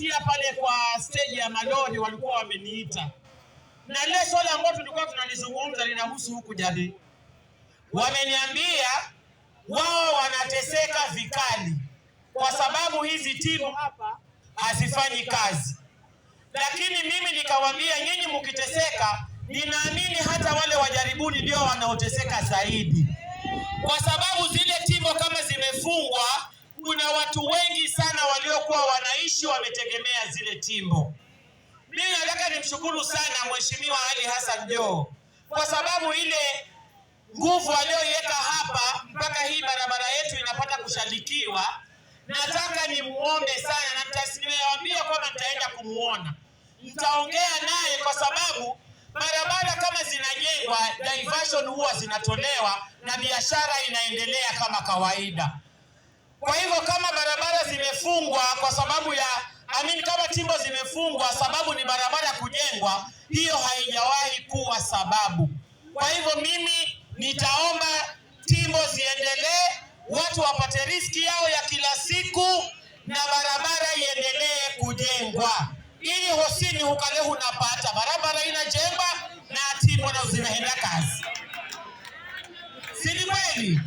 nilipitia pale kwa stage ya malori, walikuwa wameniita, na lile swala ambalo tulikuwa tunalizungumza linahusu huku Jari. Wameniambia wao wanateseka vikali kwa sababu hizi timu hapa hazifanyi kazi, lakini mimi nikawaambia, nyinyi mkiteseka, ninaamini hata wale wajaribuni ndio wanaoteseka zaidi, kwa sababu zile timu kama zimefungwa, kuna watu wengi sana waliokuwa wanaishi wametegemea zile timbo. Mimi nataka nimshukuru sana Mheshimiwa Ali Hassan Joho kwa sababu ile nguvu aliyoiweka hapa mpaka hii barabara yetu inapata kushalikiwa. Nataka nimuombe sana, na nimewaambia kwamba nitaenda kumuona, nitaongea naye kwa sababu barabara kama zinajengwa, diversion huwa zinatolewa na biashara inaendelea kama kawaida. Kwa hivyo kama barabara zimefungwa kwa sababu ya kama timbo zimefungwa sababu ni barabara kujengwa, hiyo haijawahi kuwa sababu. Kwa hivyo mimi nitaomba timbo ziendelee, watu wapate riski yao ya kila siku na barabara iendelee kujengwa, ili hosini hukale hunapata barabara inajengwa na timbo nazo zinaenda kazi, si ni kweli?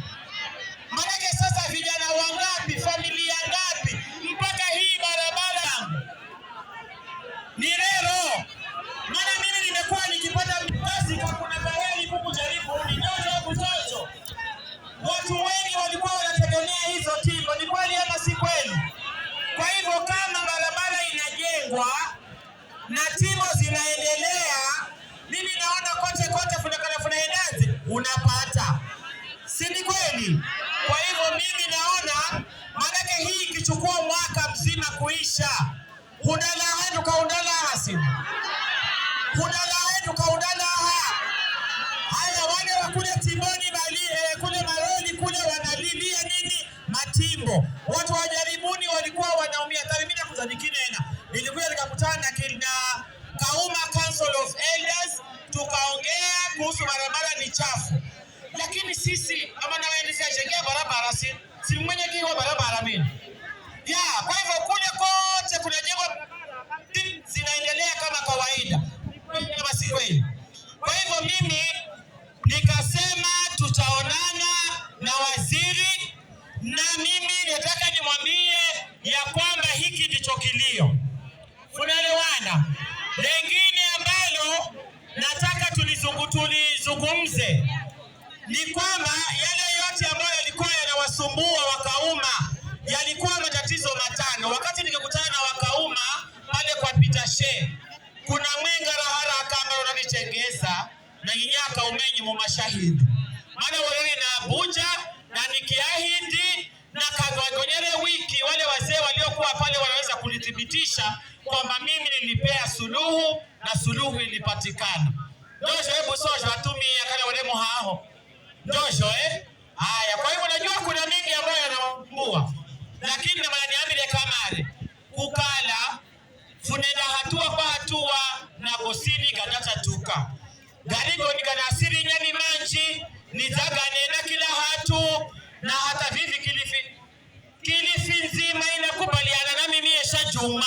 Maanake sasa vijana wangapi, familia ngapi mpaka hii barabara ni lero. Maana mimi nimekuwa nikipata kazi kwa kuna pahali huku jaribu ni ndoto kutoto. Watu wengi walikuwa wanategemea hizo timbo, ni kweli ama si kweli? Kwa hivyo kama barabara inajengwa na timbo zinaendelea, mimi naona kote kote funakana funaendaje unapata, si ni kweli? Kwa hivyo mimi naona, maanake hii ikichukua mwaka mzima kuisha, hundalaha tukaundalaha simu hundalaha tukaundalaha. Haya, wale wa kule timboni bali, kule maloli kule wanalilia nini matimbo. Watu wa jaribuni walikuwa wanaumia. Mimi nakuzanikinena, nilikuja nikakutana na Kauma Council of Elders, tukaongea kuhusu barabara ni chafu, lakini sisi ama nawaendesha barabara si mwenye kiwa barabara mimi ya. Kwa hivyo kule kote kunajengwa zinaendelea kama kawaida, kama si kweli? Kwa hivyo mimi nikasema tutaonana na waziri, na mimi nataka nimwambie ya kwamba hiki ndicho kilio. Tunaelewana? Lengine ambalo nataka tulizungumze ni kwamba yale yote ambayo yalikuwa yanawasumbua Wakauma yalikuwa matatizo matano. Wakati nikikutana na Wakauma pale kwa Peter She, kuna mwenga rahara akamba unanichengeza na nyinyaka umenyi mu mashahidi maana walili na Abuja na nikiahidi na kagwagonyere wiki, wale wazee waliokuwa pale wanaweza kulithibitisha kwamba mimi nilipea suluhu na suluhu ilipatikana. Ndosho hebu sosho atumia kale wale muhaho ndosho Haya, kwa hivyo najua kuna mengi ambayo yanawasumbua, lakini na maana kamare kukala funenda hatua kwa hatua na kusini ganatatuka garigo nikanasiri nyani manji nidzaganena kila hatu na hata vivi Kilifi nzima inakubaliana na mimi esha Juma.